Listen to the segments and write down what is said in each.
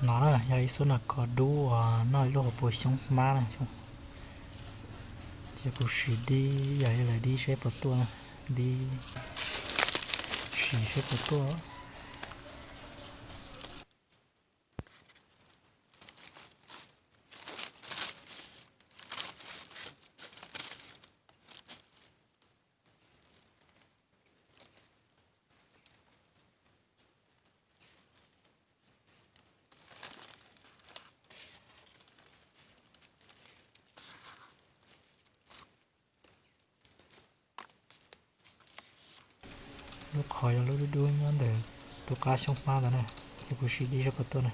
No na yog ib xub nas kos dub uas noj ib lub hauv paus xyoob hmab na. Ces kuv sim dib, yog li lawv dib seb puas tuaj na, dib sim seb puas tuaj. Lub qhov yog lub dub dub nyob ntawm tus qab xyoob hmab ntawd na, ces kuv sim dib seb puas tuaj na.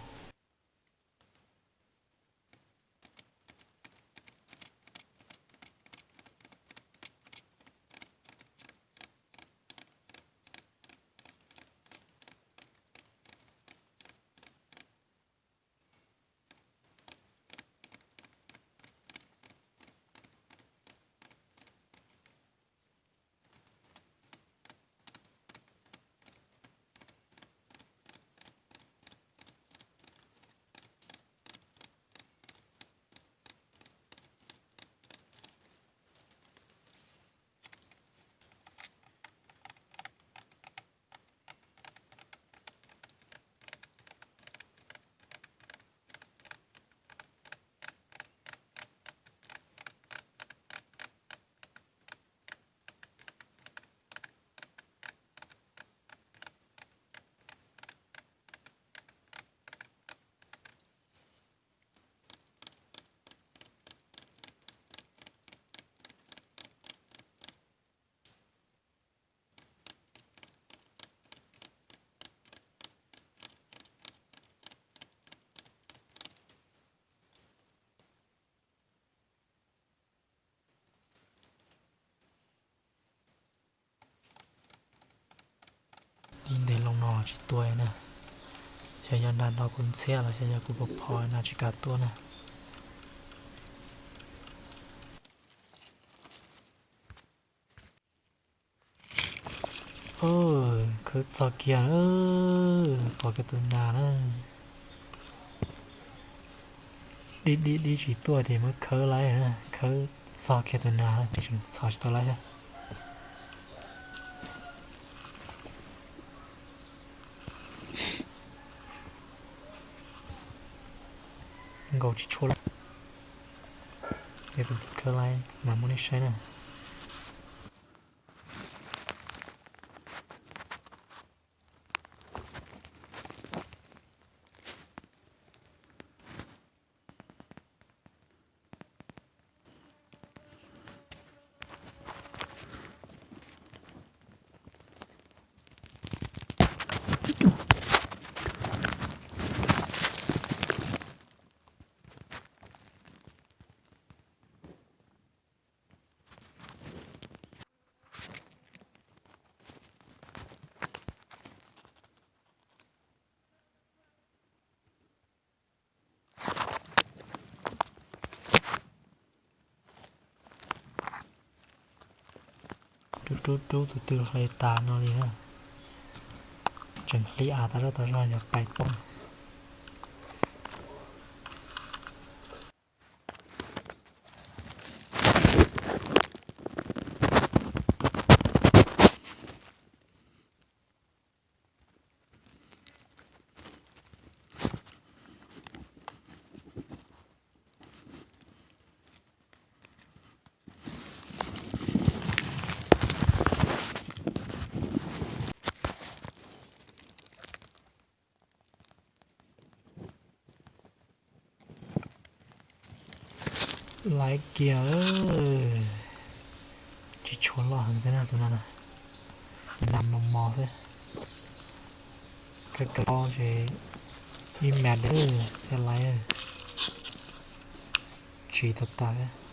Dib ntev loo no tsis tuaj na. Xyov yog nag hmo kuv ntxhiab los xyov yog kuv pov phom na tsis kam tuaj na. Khawb txog kiag, pom kiag tus nas na. Dib dib dib tsis tuaj ces muab khawb laib, khawb txog kiag tus nas tseem txhos tsis tau laib thiab. Nkaus tsis tshua lawm, ces kuv khawb laib mas muab nej saib na. Rub rub rub tus twg hle tas no li na. Tseem hliv av tas zoj tas zog yog pais poob. Laib kiag, tsis tshua loj heev thiab na tus no, nas mos mos xwb. Kab kab ces ib mas dawb thiaj laib, tsis tau tas.